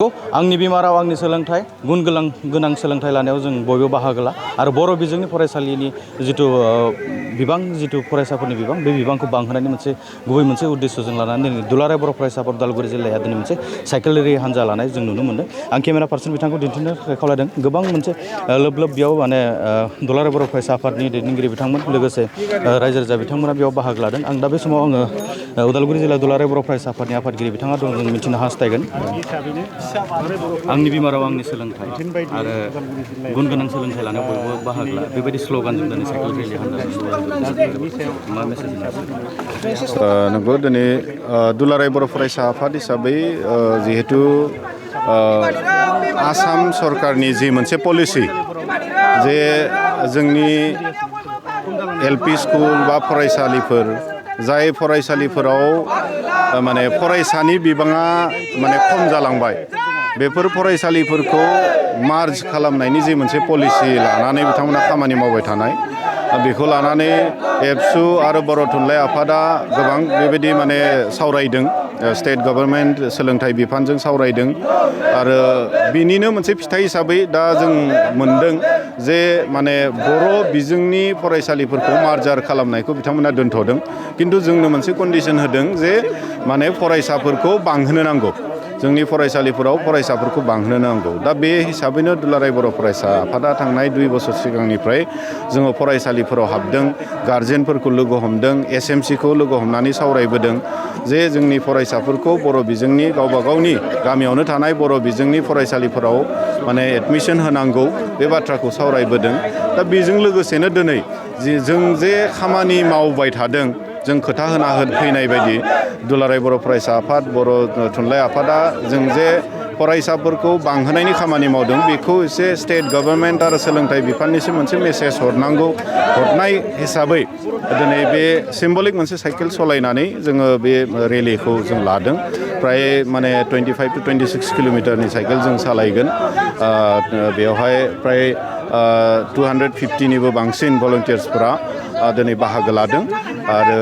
आंनि बिमा राव आंनि सोलोंथाइ गुन गोनां सोलोंथाइ लानायाव जों बयबो बाहागो ला आरो बर' बिजोंनि फरायसालिनि जिथु बिबां जिथु फरायसाफोरनि बिबां बे बिबांखौ बांहोनायनि गुबै मोनसे उद्देश्यजों लानानै दिनै दुलाराय बर' फरायसाफोर उदालगुरि जिल्लाया दिनै मोनसे साइकेल रेलि हान्जा लानाय जों नुनो मोन्दों। आं केमेरा पार्सन बिथांखौ दिन्थिनो थाखाय खावलायदों। गोबां मोनसे लोब बेयाव माने दुलाराय बर' फरायसा आफादनि दैदेनगिरि बिथांमोन लोगोसे रायजो राजा बिथांमोना बेयाव बाहागो लादों। आं दा बे समाव आङो उदालगुरि जिल्ला दुलाराय बर' फरायसा आफादनि आफादगिरि बिथाङा दं जों मिथिनो हास्थायगोन। आंनि बिमा राव आंनि सोलोंथाइ आरो गुन गोनां सोलोंथाइ लानायाव बयबो बाहागो ला बेबायदि स्ल'गानजों दिनै साइकेल रेलि हान्जा मा मेसेज नंगौ दिनै दुलाराय बर' फरायसा आफाद हिसाबै जिहेतु आसाम सरकारनि जि मोनसे पलिसि जे जोंनि एलपि स्कुल बा फरायसालिफोर जाय फरायसालिफोराव माने फरायसानि बिबाङा माने खम जालांबाय बेफोर फरायसालिफोरखौ मार्ज खालामनायनि जि मोनसे पलिसि लानानै बिथांमोना खामानि मावबाय थानाय बेखौ लानानै एबसु आरो बर' थुनलाइ आफादा गोबां बेबायदि माने सावरायदों। स्टेट गभर्नमेन्ट सोलोंथाइ बिफानजों सावरायदों आरो बिनिनो मोनसे फिथाइ हिसाबै दा जों मोनदों जे माने बर' बिजोंनि फरायसालिफोरखौ मार्जार खालामनायखौ बिथांमोना दोनथ'दों। खिन्थु जोंनो मोनसे कन्डिसन होदों जे माने फरायसाफोरखौ बांहोनो नांगौ। जोंनि फरायसालिफोराव फरायसाफोरखौ बांहोनो नांगौ। दा बे हिसाबैनो दुलाराय बर' फरायसा आफादा थांनाय 2 बोसोर सिगांनिफ्राय जोङो फरायसालिफोराव हाबदों, गारजेनफोरखौ लोगो हमदों, एसएमसिखौ लोगो हमनानै सावरायबोदों जे जोंनि फरायसाफोरखौ बर' बिजोंनि गावबा गावनि गामियावनो थानाय बर' बिजोंनि फरायसालिफोराव माने एडमिसन होनांगौ बे बाथ्राखौ सावरायबोदों। दा बेजों लोगोसेनो दिनै जों जे खामानि मावबाय थादों जों खोथा होना फैनाय बायदि दुलाराय बर' फरायसा आफाद बर' थुनलाइ आफादा जों जे फरायसाफोरखौ बांहोनायनि खामानि मावदों बेखौ एसे स्टेट गभर्नमेन्ट आरो सोलोंथाइ बिफाननिसिम मोनसे मेसेज हरनाय हिसाबै दिनै बे सिम्बलिक मोनसे साइकेल सालायनानै जोङो बे रेलिखौ जों लादों। फ्राय माने 25 to 26 किल'मिटारनि साइकेल जों सालायगोन। बेवहाय फ्राय 250निबो बांसिन भलन्टियार्सफोरा दिनै बाहागो लादों आरो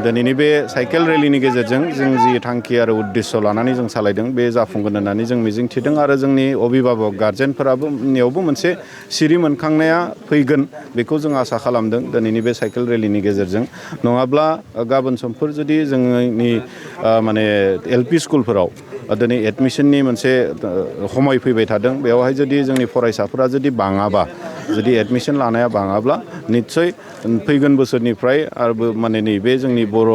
दिनैनि बे साइकेल रेलिनि गेजेरजों जों जि थांखि आरो उद्देश्य लानानै जों सालायदों बे जाफुंगोन होननानै जों मिजिंथिदों आरो जोंनि अभिभाबक गार्जेनफोराबो मोनसे सिरि मोनखांनाया फैगोन बेखौ जों आसा खालामदों दिनैनि बे साइकेल रेलिनि गेजेरजों। नङाब्ला गाबोन समफोर जुदि जोंनि माने एलपि स्कुलफोराव दिनै एडमिसननि मोनसे समय फैबाय थादों बेवहाय जुदि जोंनि फरायसाफोरा जुदि बाङाबा जुदि एडमिसन लानाया बाङाब्ला निस्सय फैगोन बोसोरनिफ्राय आरो माने नैबे जोंनि बर'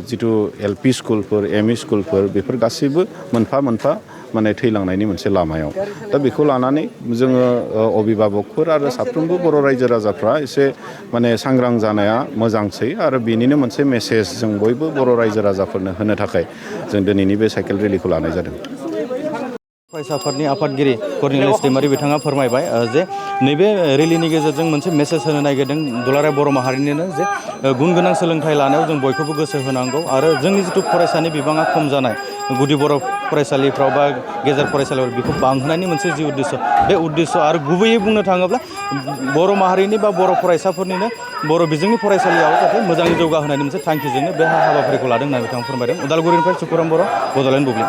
जिथु एलपि स्कुलफोर एमइ स्कुलफोर बेफोर गासैबो मोनफा मोनफा माने थैलांनायनि मोनसे लामायाव। दा बेखौ लानानै जोङो अभिभाबकफोर आरो साफ्रोमबो बर' रायजो राजाफ्रा एसे माने सांग्रां जानाया मोजांसै आरो बेनिनो मोनसे मेसेज जों बयबो बर' रायजो राजाफोरनो होनो थाखाय जों दिनैनि बे साइकेल रेलिखौ लानाय जादों। फरायसा आफादनि आफादगिरि कर्नेलियास दैमारि बिथाङा फोरमायबाय जे नैबे रेलिनि गेजेरजों मोनसे मेसेज होनो नागिरदों दुलाराय बर' माहारिनिनो जे गुन गोनां सोलोंथाइ लानायाव जों बयखौबो गोसो होनांगौ आरो जोंनि जिथु फरायसानि बिबाङा खम जानाय गुदि बर' फरायसालिफ्राव बा गेजेर फरायसालिफोराव बेखौ बांहोनायनि मोनसे जि उद्देश्य बे उद्देश्य आरो गुबैयै बुंनो थाङोब्ला बर' माहारिनि बा बर' फरायसाफोरनिनो बर' बिजोंनि फरायसालियाव जाहाथे मोजाङै जौगाहोनायनि मोनसे थांखिजोंनो बे हाबाफारिखौ लादों होननानै बिथाङा फोरमायदों। उदालगुरिनिफ्राय सुकुराम बर', बड'लेण्ड बुब्लि।